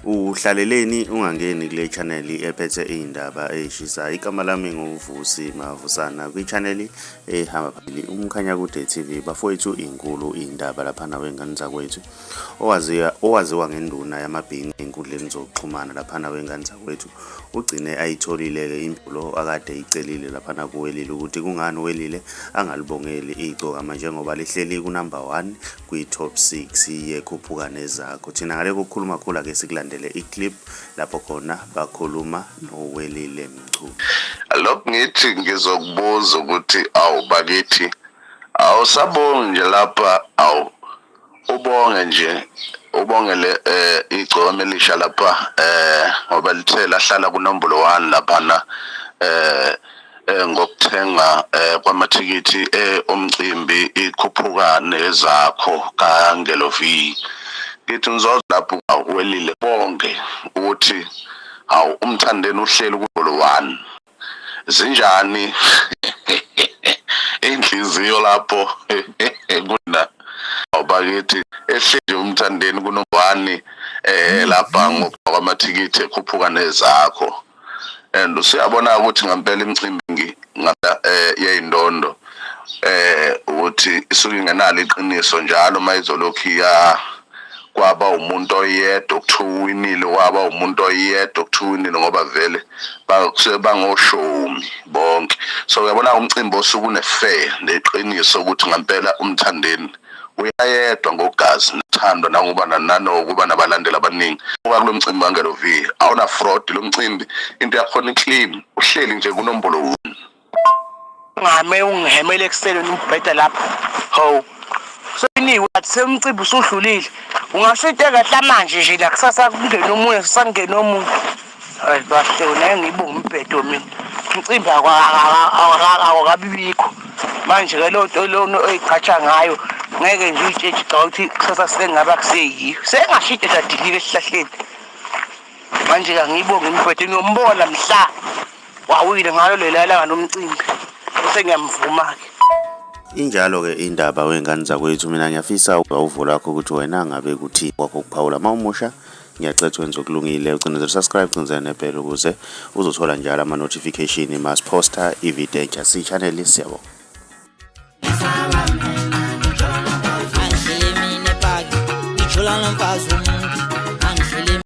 Uhlaleleni ungangeni kule channel ephethe iy'ndaba ey'shisayo. Igama lami nguVusi Mavusana kwi-channel ehamba phambili uMkhanyakude TV. Bafowethu inkulu iy'ndaba laphana wey'ngane zakwethu. Owaziwa owaziwa ngenduna yamabhinca ey'nkundleni zokuxhumana laphana wey'ngane zakwethu ugcine ayitholile-ke impendulo akade eyicelile laphana kuWelile ukuthi kungani uWelile angalibongeli igcokama njengoba lihleli kunumber one kwi-top 6 yekhuphuka nezakho. Thina ngale kokukhuluma kakhulu ake sikulandele i-clip lapho khona bakhuluma noWelile Mchunu. Lokhu ngithi ngizokubuza ukuthi awu bakithi awusabongi nje lapha awu ubonge nje ubongele eh igcokama elisha lapha eh ngoba lithe lahlala kunombolo 1 laphana eh eh, ngokuthenga eh, kwamathikithi eh, omcimbi ikhuphuka nezakho kaNgelo V ngithi ngizoza lapho welile bonke ukuthi hawu umthandeni uhleli kulo 1 zinjani inhliziyo lapho kuna bakithi ehleli umthandeni kuno 1 eh lapha ngokwamathikithi ekhuphuka nezakho and usuyabona ukuthi ngempela imicimbi ngala eh yeyindondo eh ukuthi isuke ingenalo iqiniso njalo mayizolokhu ya kwaba umuntu oyedwa okuthiwa uwinile kwaba umuntu oyedwa okuthiwa uwinile ngoba vele basuke bangoshomi bonke so uyabona umcimbi osuke une-fair neqiniso ukuthi ngempela umthandeni uyayedwa ngogazi nathandwa nangoba nanokuba nabalandeli abaningi uba kulo mcimbi wangelo V awuna fraud lo mcimbi into yakhona iclean uhleli nje kunombolo 1 Ungame ungihemele ekuseni umbheda lapho. Hawu. Seniwe athi semcimbi usudlulile. Ungasho into engahle manje nje la kusasa kungena omunye kusasa omunye. Hayi bahle wena ngibonga umbhedo mina. Umcimbi awakabibikho. Manje ke lo nto lona oyigqatsha ngayo ngeke nje uyitshetshi cha ukuthi kusasa sengaba kuseyiyo. Sengashintsha nje adilike esihlahleni. Manje ke angiyibongi imibhedo ngiyombona mhla wawile ngalo lela langa lomcimbi. Bese ngiyamvuma-ke. Injalo-ke indaba wey'ngane zakwethu mina ngiyafisa uvo lwakho ukuthi wena ngabe kuthi kwakho ukuphawula uma umusha ngiyacela wenze okulungile ucinezele subscribe ucinezele nebhele ukuze uzothola njalo ama-notification masiphosta ividiyo entsha siyi-channel siyabonga. Angihlele mina epaki ngijula nomfazi.